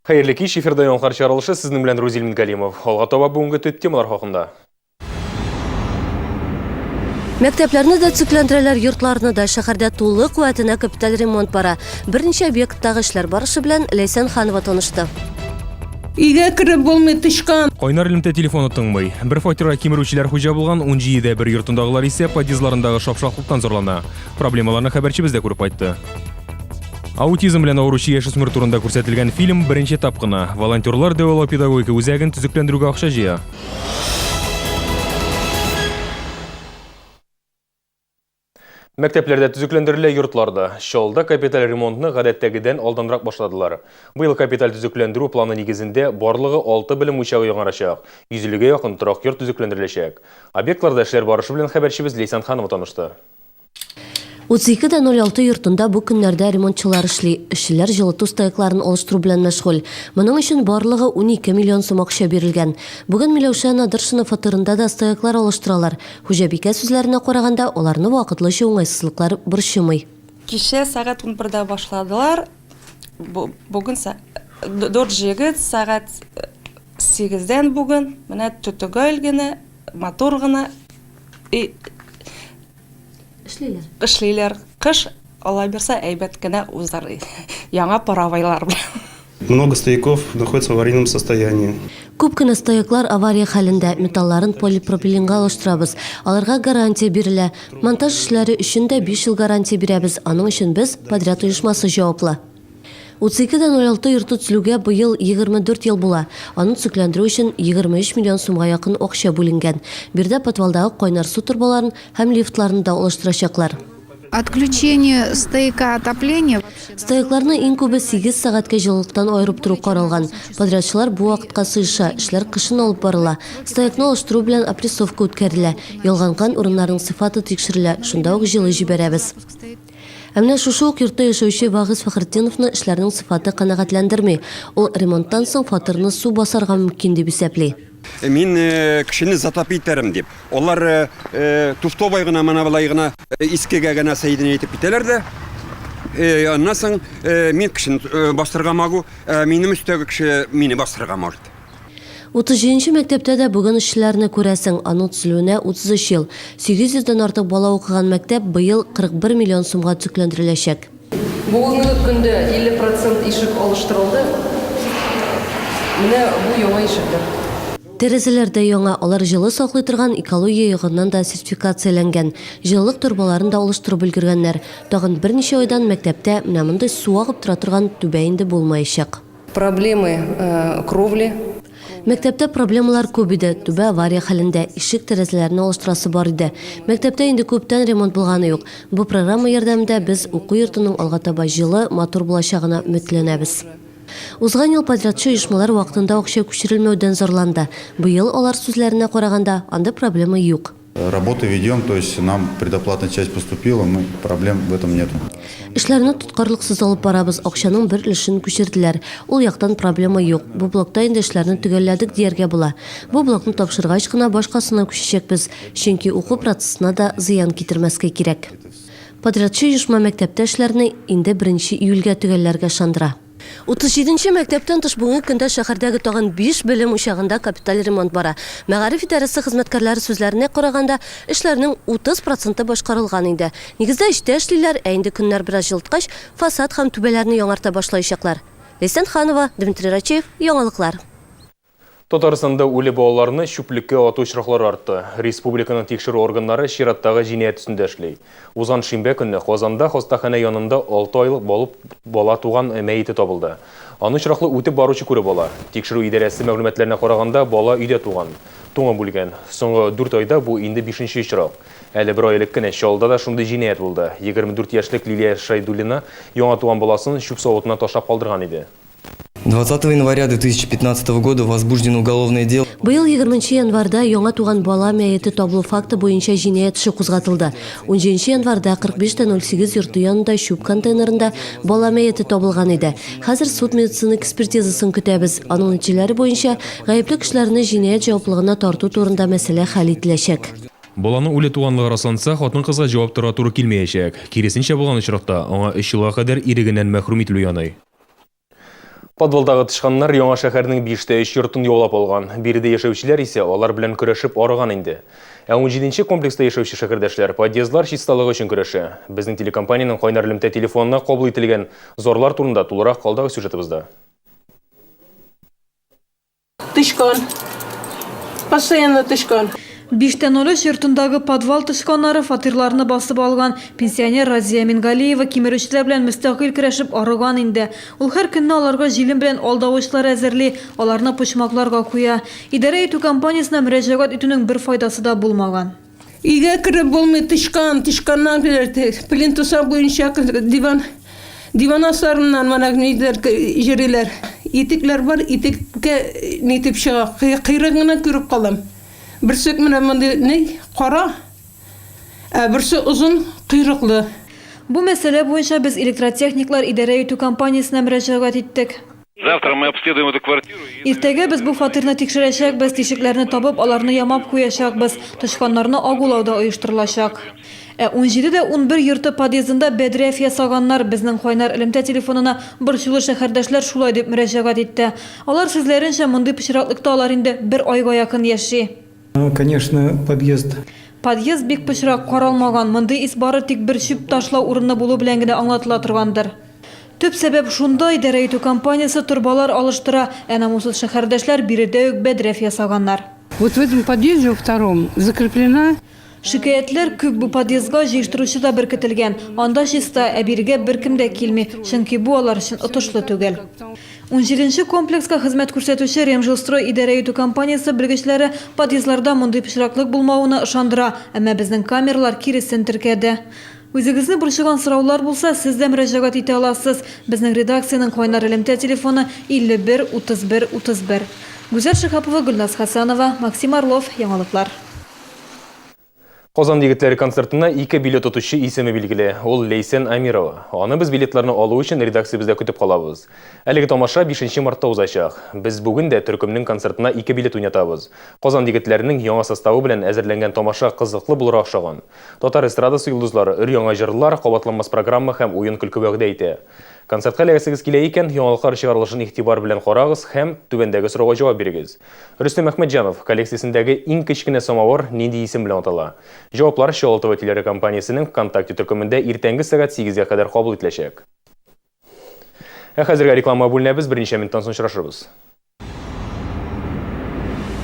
Хәерле кич, эфирда яңалыклар чыгарылышы, сезнең белән Рузил Мингалимов. Алга таба бүгенге төп темалар хакында. Мәктәпләрне дә төзекләндерәләр, йортларны да. Шәһәрдә тулы куәтенә капиталь ремонт бара. Берничә объекттагы эшләр барышы белән Ләйсән Ханова танышты. Өйгә кереп булмый, тычкан. Кайнар элемтә телефоны тыңмый. Бер фатирга кимерүчеләр хуҗа булган 17 дә бер йортындагылар исә подъездларындагы шапшаклыктан зарлана. Проблемаларны хәбәрчебез дә күреп кайтты. Аутизм белән авыручы яшүсмер турында күрсәтелгән фильм беренче этап кына. Волонтерлар дәвалау педагогика үзәген төзекләндерүгә акча җыя. Мәктәпләрдә төзекләндерелә йортлар да. Чаллыда капиталь ремонтны гадәттәгедән алданрак башладылар. Быел капиталь төзекләндерү планы нигезендә барлыгы 6 белем учагы яңарачак, 150 гә якын торак йорт төзекләндереләчәк. Объектларда эшләр барышы белән хәбәрчебез Ләйсән Ханова танышты. 32 дә 06 йортында бу көннәрдә ремонтчылар эшли. Эшчеләр җылыту стоякларын алыштыру белән мәшгуль. Моның өчен барлыгы 12 миллион сум акча бирелгән. Бүген Миләүшә Надыршина фатирында да стояклар алыштыралар. Хуҗабикә сүзләренә караганда, аларны вакытлыча уңайсызлыклар борчымый. Кичә сәгать унбердә башладылар, бүген дүрт җегет сәгать сигездән бүген менә төгәл генә, матур гына Эшлиләр. Эшлиләр. Кыш, Алла бирса, әйбәт кенә узар. Яңа паровойлар белән. Много стояков находится в аварийном состоянии. Күп кенә стояклар авария хәлендә, металларын полипропиленга алыштырабыз. Аларга гарантия бирелә. Монтаж эшләре өчен дә биш ел гарантия бирәбез, аның өчен без, подряд оешмасы җаваплы. 32 дә 06 йорты төзелүгә быел 24 ел була. Аны төзекләндерү өчен 23 миллион сумга якын акча бүленгән. Биредә подвалдагы кайнар су торбаларын һәм лифтларны да алыштырачаклар. Отключение стояка отопления. Стоякларны иң күбе сигез сәгатькә җылылыктан аерып тору каралган. Подрядчылар бу вакытка сыеша, эшләр кышын алып барыла. Стоякны алыштыру белән опрессовка үткәрелә, ялганган урыннарның сыйфаты тикшерелә, шунда ук җылы җибәрәбез. Ә менә шушы ук йортта яшәүче Вагыйз Фәхретдиновны эшләрнең сыйфаты канәгатьләндерми. Ул ремонттан соң фатирны су басарга мөмкин дип исәпли. Мин кешене затопить итәрем дип. Алар туфтобай гына менә болай гына искегә генә соединение итеп китәләр дә. Аннан соң мин кешене бастырырга могу, ә минем өстәге кеше мине бастырырга может. 37 нче мәктәптә дә бүген эшчеләрне күрәсең, аның төзелүенә 33 ел. 800 дән артык бала укыган мәктәп быел 41 миллион сумга төзекләндереләчәк. Бүгенге көндә 50 процент ишек алыштырылды. Менә бу яңа ишекләр. Тәрәзәләр дә яңа, алар җылы саклый торган, экология ягыннан да сертификацияләнгән. Җылылык торбаларын да алыштырып өлгергәннәр. Тагын берничә айдан мәктәптә менә мондый су агып тора торган түбә инде булмаячак. Проблемы кровли. Мәктәптә проблемалар күп иде, түбә авария хәлендә, ишек-тәрәзәләрне алыштырасы бар иде. Мәктәптә инде күптән ремонт булганы юк. Бу программа ярдәмендә без уку йортының алга таба җылы, матур булачагына өметләнәбез. Узган ел подрядчы оешмалар вакытында акча күчерелмәүдән зарланды. Быел, алар сүзләренә караганда, андый проблема юк. Работы ведем, то есть нам предоплатная часть поступила, мы проблем в этом нету. Эшләрне тоткарлыксыз алып барабыз, акчаның бер өлешен күчерделәр. Ул яктан проблема юк. Бу блокта инде эшләрне төгәлләдек дияргә була. Бу блокны тапшыргач кына башкасына күчәчәкбез, чөнки уку процессына да зыян китермәскә кирәк. Подрядчы оешма мәктәптә эшләрне инде беренче июльгә төгәлләргә ышандыра. 37 нче мәктәптән тыш бүгенге көндә шәһәрдәге тагын биш белем учагында капиталь ремонт бара. Мәгариф идарәсе хезмәткәрләре сүзләренә караганда, эшләрнең 30 проценты башкарылган инде. Нигездә эчтә эшлиләр, ә инде көннәр бераз җылыткач, фасад һәм түбәләрне яңарта башлаячаклар. Ләйсән Ханова, Дмитрий Рачеев, Яңалыклар. Татарстанда үле балаларны чүплеккә ату очраклары артты. Республиканың тикшерү органнары чираттагы җинаять өстендә эшли. Узган шимбә көнне Казанда хастаханә янында 6 айлык балып бала туган мәете табылды. Аны очраклы үтеп баручы күреп ала. Тикшерү идарәсе мәгълүматларына караганда, бала өйдә туган. Туңып үлгән. Соңгы дүрт айда бу инде бишенче очрак. Әле бер ай элек кенә Чаллыда да шундый җинаять булды. 24 яшьлек Лилия Шәйдуллина яңа туган баласын чүп савытына ташлап калдырган иде. 20 января 2015 года возбуждено уголовное дело. Быел егерменче январьда яңа туган бала мәете табылу факты буенча җинаять эше кузгатылды. Унҗиденче январьда 45 тә 08 йорты янында чүп контейнерында бала мәете табылган иде. Хәзер суд-медицина экспертизасын көтәбез. Аның нәтиҗәләре буенча гаепле кешеләрне җинаять җаваплыгына тарту турында мәсьәлә хәл ителәчәк. Баланың үле туганлыгы расланса, хатын-кызга җавап торырга туры килмәячәк. Киресенчә булган очракта, аңа өч елга кадәр ирегеннән мәхрүм ителү яный. Подвалдагы тычканнар яңа шәһәрнең 5 тә 3 йортын яулап алган. Биредә яшәүчеләр исә алар белән көрәшеп арыган инде. Ә 17 нче комплекста яшәүче шәһәрдәшләр подъездлар чисталыгы өчен көрәшә. Безнең телекомпаниянең кайнар элемтә телефонына кабул ителгән зарлар турында тулырак алдагы сюжетыбызда. Тычкан. Постоянно тычкан. 5 тә 03 йортындагы подвал тычканнары фатирларны басып алган. Пенсионер Разия Мингалиева кимерүчеләр белән мөстәкыйль көрәшеп арыган инде. Ул һәр көнне аларга җилем белән алдавычлар әзерли, аларны почмакларга куя. Идарә итү компаниясенә мөрәҗәгать итүнең бер файдасы да булмаган. Өйгә кереп булмый, тычкан, тычканнан плинтуса буенча диван диван асларыннан менә ниләр йөриләр. Итекләр бар, итеккә нитеп чыга, койрыгын гына күреп калам. Берсе менә мондый ни, кара, ә берсе озын койрыклы. Бу мәсьәлә буенча без электротехниклар идарә итү компаниясенә мөрәҗәгать иттек. Завтра мы обследуем эту квартиру. Иртәгә без бу фатирны тикшерәчәкбез, тишекләрне табып, аларны ямап куячакбыз. Тычканнарны агулау да оештырылачак. Ә 17 дә 11 йорты подъездында бәдрәф ясаганнар. Безнең кайнар элемтә телефонына борчулы шәһәрдәшләр шулай дип мөрәҗәгать итте. Алар сүзләренчә, мондый пычраклыкта алар инде бер айга якын яши. Конечно, подъезд Подъезд бик пычрак, каралмаган. Мондый ис бары тик бер чүп ташлау урыны булу белән генә аңлатыла торгандыр. Төп сәбәп шунда: идарә итү компаниясе торбалар алыштыра, ә намуссыз шәһәрдәшләр биредә үк бәдрәф ясаганнар. Вот в этом подъезде во втором закреплена Шикаятьләр күп. Бу подъездга җыештыручы да беркетелгән. Анда чиста, ә бирегә беркем дә килми, чөнки бу алар өчен отышлы түгел. 17 комплекска хезмәт күрсәтүче Ремжилстрой идарә итү компаниясе белгечләре подъездларда мондый пычраклык булмавына ышандыра, әмма безнең камералар киресен теркәде. Үзегезне борчыган сораулар булса, сез дә мөрәҗәгать итә аласыз. Безнең редакциянең кайнар элемтә телефоны 51 31 31. Гүзәл Шиһапова, Гөлназ Хәсәнова, Максим Орлов, Яңалыклар. Казан егетләре концертына ике билет отучы исеме билгеле. Ул Ләйсән Амирова. Аны без билетларны алу өчен редакциябездә көтеп калабыз. Әлеге тамаша 5 мартта узачак. Без бүген дә төркемнең концертына ике билет уйнатабыз. Казан егетләренең яңа составы белән әзерләнгән тамаша кызыклы булырга охшаган. Татар эстрадасы йолдызлары өр-яңа җырлар, кабатланмас программа һәм уен-көлке вәгъдә итә. Концертка эләгәсегез килә икән, яңалыклар чыгарылышын игътибар белән карагыз һәм түбәндәге сорауга җавап бирегез. Рөстәм Әхмәтҗанов коллекциясендәге иң кечкенә самавыр нинди исем белән атала? Җаваплар Чаллы ТВ телерадиокомпаниясенең ВКонтакте төркемендә иртәнге сәгать 8гә кадәр кабул ителәчәк. Ә хәзергә реклама бүленәбез, берничә минуттан соң очрашырбыз.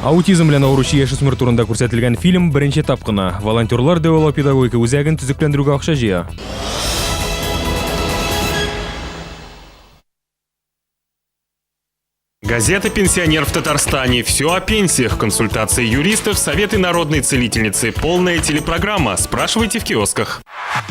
Аутизм белән авыручы яшүсмер турында күрсәтелгән фильм беренче этап кына. Волонтерлар дәвалау педагогика үзәген төзекләндерүгә акча җыя. Газета «Пенсионер в Татарстане». Все о пенсиях, консультации юристов, советы народной целительницы. Полная телепрограмма. Спрашивайте в киосках.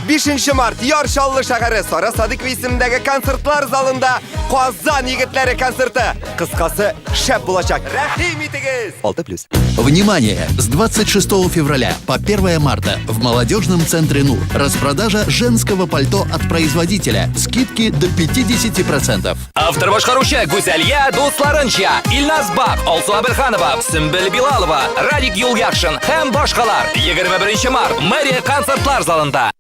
5 март Яр Чаллы шәһәре Сара Садыкова исемендәге концертлар залында Казан егетләре концерты. Кыскасы, шәп булачак. Рәхим итегез! 6+. Внимание! С 26 февраля по 1 марта в молодежном центре «Нур» распродажа женского пальто от производителя. Скидки до 50%. Автор башкаручы Гүзәлия дусларынча Илназ Бак, Алсу Әбелханова, Сөмбел Билалова, Радик Юлъякшин һәм башкалар. 21 март Мэрия концертлар залында.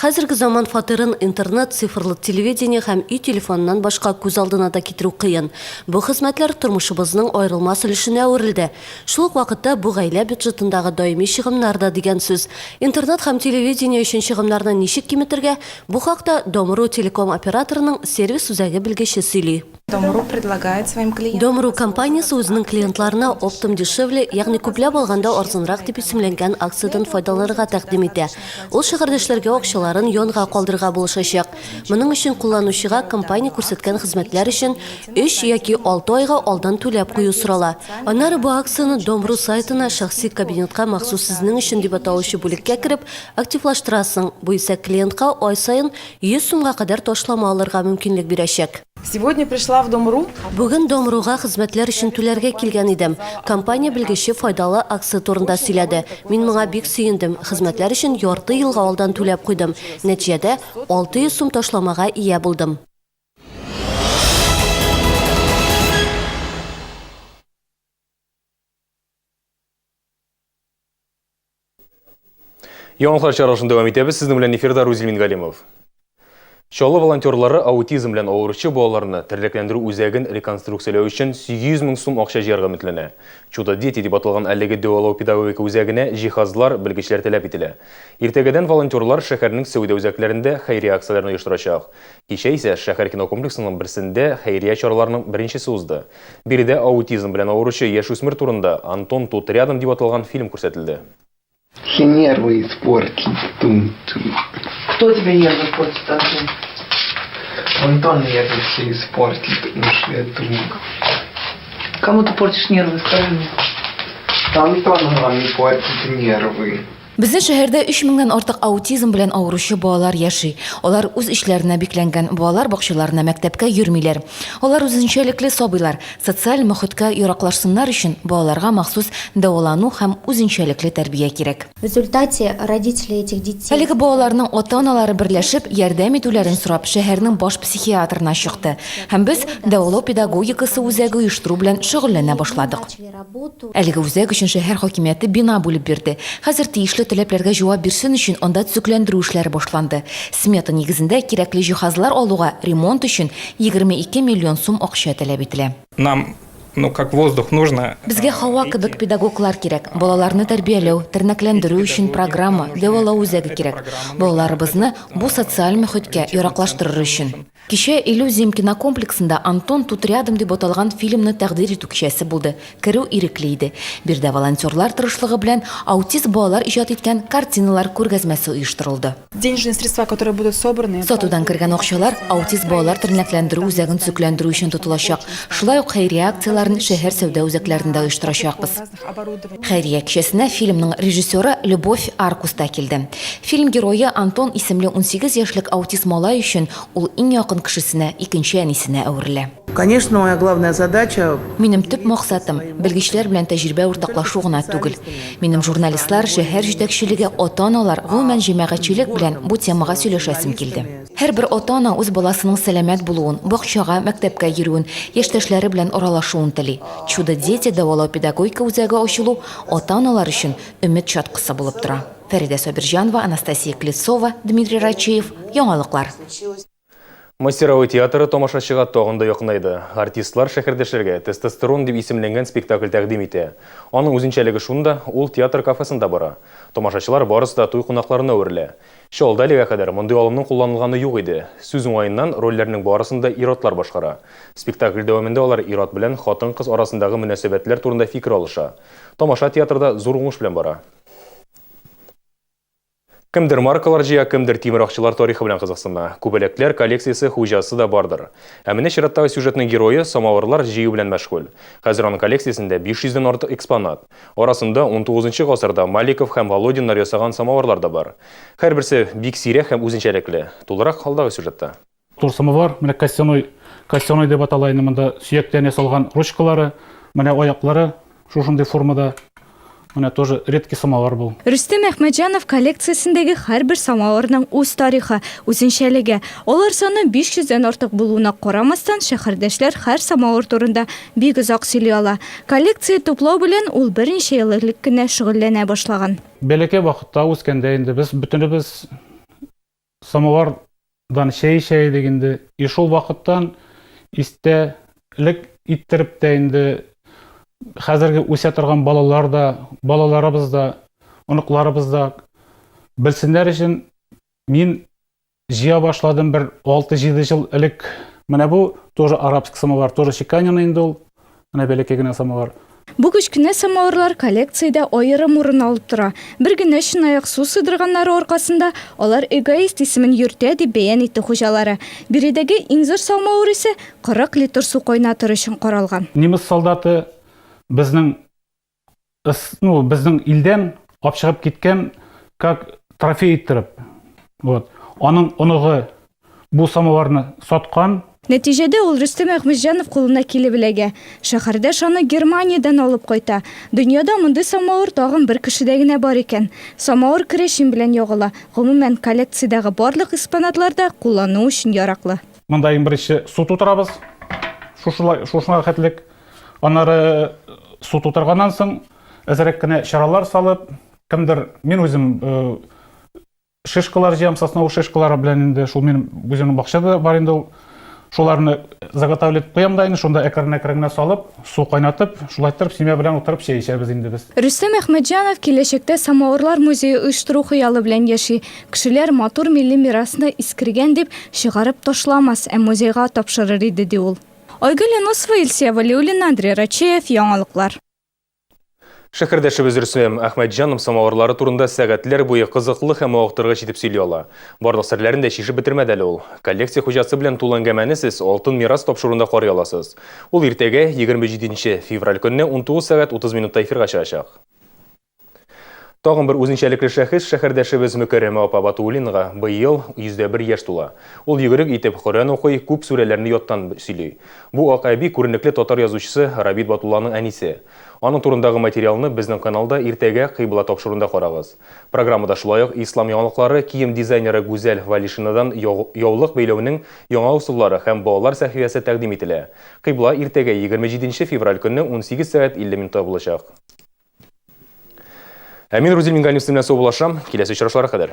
Хәзерге заман фатирын интернет, цифрлы телевидение һәм өй телефоныннан башка күз алдына да китерү кыен. Бу хезмәтләр тормышыбызның аерылмас өлешенә әверелде. Шул ук вакытта бу гаилә бюджетындагы даими чыгымнар да дигән сүз. Интернет һәм телевидение өчен чыгымнарны ничек киметергә? Бу хакта Домру телеком операторының сервис үзәге белгече сөйли. Домру предлагает своим клиентам Домру компаниясе үзенең клиентларына оптом дешевле, ягъни күпләп алганда арзанрак дип исемләнгән акциядән файдаланырга тәкъдим итә. Ул шәһәрдәшләргә акчаларын янга калдырырга булышачак. Моның өчен кулланучыга компания күрсәткән хезмәтләр өчен 3 яки 6 айга алдан түләп кую сорала. Аннары бу акцияне Домру сайтына шәхси кабинетка махсус сезнең өчен дип аталучы бүлеккә кереп активлаштырасың. Бу исә клиентка ай саен 100 сумга кадәр ташлама алырга мөмкинлек бирәчәк. Сегодня пришла в Дом.ру. Бүген Дом.руга хезмәтләр өчен түләргә килгән идем. Компания белгече файдалы акция турында сөйләде. Мин моңа бик сөендем. Хезмәтләр өчен ярты елга алдан түләп куйдым. Нәтиҗәдә, 600 сум ташламага ия булдым. Яңалыклар чыгарылышын дәвам итәбез. Сезнең белән эфирда Рузил Мингалимов. Чаллы волонтерлары аутизм белән авыручы балаларны тернәкләндерү үзәген реконструкцияләү өчен 800 мең сум акча җыярга өметләнә. Чудо дети дип аталган әлеге дәвалау педагогика үзәгенә җиһазлар, белгечләр таләп ителә. Иртәгәдән волонтерлар шәһәрнең сәүдә үзәкләрендә хәйрия акцияләрен оештырачак. Кичә исә шәһәр кинокомплексының берсендә хәйрия чараларының беренчесе узды. Биредә аутизм белән авыручы яшүсмер турында Антон тут рядом дип аталган фильм күрсәтелде. Все нервы испортил. Кто тебе нервы портит, Антон? Антон нервы все испортил, потому что я думаю. Кому ты портишь нервы, скажи мне? Антон главный портит нервы. Безнең шәһәрдә 3 меңнән артык аутизм белән авыручы балалар яши. Алар үз эчләренә бикләнгән, балалар бакчаларына, мәктәпкә йөрмиләр. Алар үзенчәлекле сабыйлар. Социаль мохиткә яраклашсыннар өчен балаларга махсус дәвалану һәм үзенчәлекле тәрбия кирәк. В результате родители этих детей. Әлеге балаларның ата-аналары берләшеп, ярдәм итүләрен сорап, шәһәрнең баш психиатрына чыкты. Һәм без дәвалау педагогикасы үзәге оештыру белән шөгыльләнә башладык. Әлеге үзәк өчен шәһәр хакимияте бина бүлеп бирде. Хәзер тиешле таләпләргә җавап бирсен өчен анда төзекләндерү эшләре башланды. Смета нигезендә кирәкле җиһазлар алуга ремонт өчен 22 миллион сум акча таләп ителә. Нам, ну, как воздух нужно. Безгә һава кебек педагоглар кирәк. Балаларны тәрбияләү, тернәкләндерү өчен программа, дәвалау үзәге кирәк. Балаларыбызны бу социаль мохиткә яраклаштырыр өчен. Кичә Иллюзиум кинокомплексында Антон тут рядом дип аталган фильмны тәкъдир итү кичәсе булды. Керү ирекле иде. Биредә волонтерлар тырышлыгы белән аутист балалар иҗат иткән картиналар күргәзмәсе оештырылды. Денежные средства, которые будут собраны. Сатудан кергән акчалар аутист балалар тернәкләндерү үзәген төзекләндерү өчен тотылачак. Шулай ук хәйрия акцияләрен шәһәр сәүдә үзәкләрендә оештырачакбыз. Хәйрия кичәсенә фильмның режиссеры Любовь Аркус та килде. Фильм герое Антон исемле 18 яшьлек аутист малай өчен ул иң якын кешесенә, икенче әнисенә әверелә. Конечно, моя главная задача Минем төп максатым, белгечләр белән тәҗрибә уртаклашу гына түгел. Минем журналистлар, шәһәр җитәкчелеге, ата-аналар, гомумән, җәмәгатьчелек белән бу темага сөйләшәсем килде. Һәрбер ата-ана үз баласының сәламәт булуын, бакчага, мәктәпкә йөрүен, яшьтәшләре белән аралашуын тели. Чудо-дети дәвалау-педагогика үзәге ачылу ата-аналар өчен өмет чаткысы булып тора. Фәридә Сабирҗанова, Анастасия Клецова, Дмитрий Рачеев, Яңалыклар. Мастеровой театры тамашачыга тагын да якынайды. Артистлар шәһәрдәшләргә Тестостерон дип исемләнгән спектакль тәкъдим итә. Аның үзенчәлеге шунда, ул театр кафесында бара. Тамашачылар барысы да туй кунакларына әверелә. Чаллыда әлегә кадәр мондый алымның кулланылганы юк иде. Сүз уңаеннан, рольләрнең барысын да ир-атлар башкара. Спектакль дәвамында алар ир-ат белән хатын-кыз арасындагы мөнәсәбәтләр турында фикер алыша. Тамаша театрда зур уңыш белән бара. Кемдер маркалар җыя, кемдер тимер акчалар тарихы белән кызыксына. Күбәләкләр коллекциясе хуҗасы да бардыр. Ә менә чираттагы сюжетның герое самавырлар җыю белән мәшгуль. Хәзер аның коллекциясендә 500 дән артык экспонат. Арасында 19 гасырда Маликов һәм Володиннар ясаган самавырлар да бар. Һәрберсе бик сирәк һәм үзенчәлекле. Тулырак алдагы сюжетта. Тур самовар, менә костяной, костяной дип атала инде монда сөяктән ясалган ручкалары, менә аяклары шушындый формада. Менә тоже редкий самовар был. Рөстәм Әхмәтҗанов коллекциясендәге һәрбер самавырның үз тарихы, үзенчәлеге. Алар саны 500 дән артык булуына карамастан, шәһәрдәшләр һәр самавыр турында бик озак сөйли ала. Коллекция туплау белән ул берничә ел элек кенә шөгыльләнә башлаган. Бәләкәй вакытта үскәндә инде без бөтенебез самовардан чәй эчә идек инде. И шул вакыттан истәлек иттереп тә инде хәзерге үсә торган балалар да, балаларыбыз да, оныкларыбыз да белсеннәр өчен мин җыя башладым бер 6-7 ел элек. Менә бу тоже арабский самовар, тоже чеканенный инде ул. Менә бәләкәй генә самовар. Бу кечкенә самавырлар коллекциядә аерым урын алып тора. Бер генә чынаяк су сыйдырганнары аркасында алар эгоист исемен йөртә, дип бәян итте хуҗалары. Биредәге иң зур самавыр исә 40 литр су кайнатыр өчен каралган. Немец солдаты безнең ну, безнең илдән алып чыгып киткән, как трофей иттереп. Вот. Аның оныгы бу самоварны саткан. Нәтиҗәдә ул Рөстәм Әхмәтҗанов кулына килеп эләгә. Шәһәрдәш аны Германиядән алып кайта. Дөньяда мондый самавыр тагын бер кешедә генә бар икән. Самавыр керәчин белән ягыла. Гомумән, коллекциядәге барлык экспонатлар да куллану өчен яраклы. Монда иң беренче су тутырабыз. Шушылай, шушыңа хәтлек. Аннары су тутырганнан соң, әзрәк кенә чаралар салып, кемдер, мин үзем Шишкалар җыям, сосновый шишкалары белән инде шул минем үземнең бакчада бар инде ул. Шуларны заготавливать куям да инде, шунда әкрен-әкрен генә салып, су кайнатып, шулай иттереп семья белән утырып чәй эчәбез инде без. Рөстәм Әхмәтҗанов киләчәктә самавырлар музее оештыру хыялы белән яши. Кешеләр матур милли мирасны искергән дип, чыгарып ташламас, ә музейга тапшырыр иде, ди ул. Айгөл Юнысова, Илсөя Вәлиуллина, Андрей Рачеев, Яңалыклар. Шәһәрдәшебез Рөстәм Әхмәтҗанов самавырлары турында сәгатьләр буе кызыклы һәм мавыктыргыч итеп сөйли ала. Барлык серләрен дә чишеп бетермәде әле ул. Коллекция хуҗасы белән тулы әңгәмәне сез Алтын мирас тапшыруында карый аласыз. Ул иртәгә, 27 февраль көнне 19 сәгать 30 минутта эфирга чыгачак. Тагын бер үзенчәлекле шәхес шәһәрдәшебез Мөкәррәмә апа Батуллинага быел 101 яшь тула. Ул йөгерек итеп Коръән укый, күп сүрәләрне яттан сөйли. Бу ак әби күренекле татар язучысы Рабит Батулланың әнисе. Аның турындагы материалны безнең каналда иртәгә Кыйбла тапшыруында карагыз. Программада шулай ук ислам яңалыклары, кием дизайнеры Гүзәл Валишинадан яулык бәйләүнең яңа ысуллары һәм балалар сәхифәсе тәкъдим ителә. Кыйбла иртәгә 27 февраль көнне 18 сәгать 50 минутта булачак. Ә мин Рузил Мингалимов белән саубуллашам. Киләсе очрашуларга кадәр.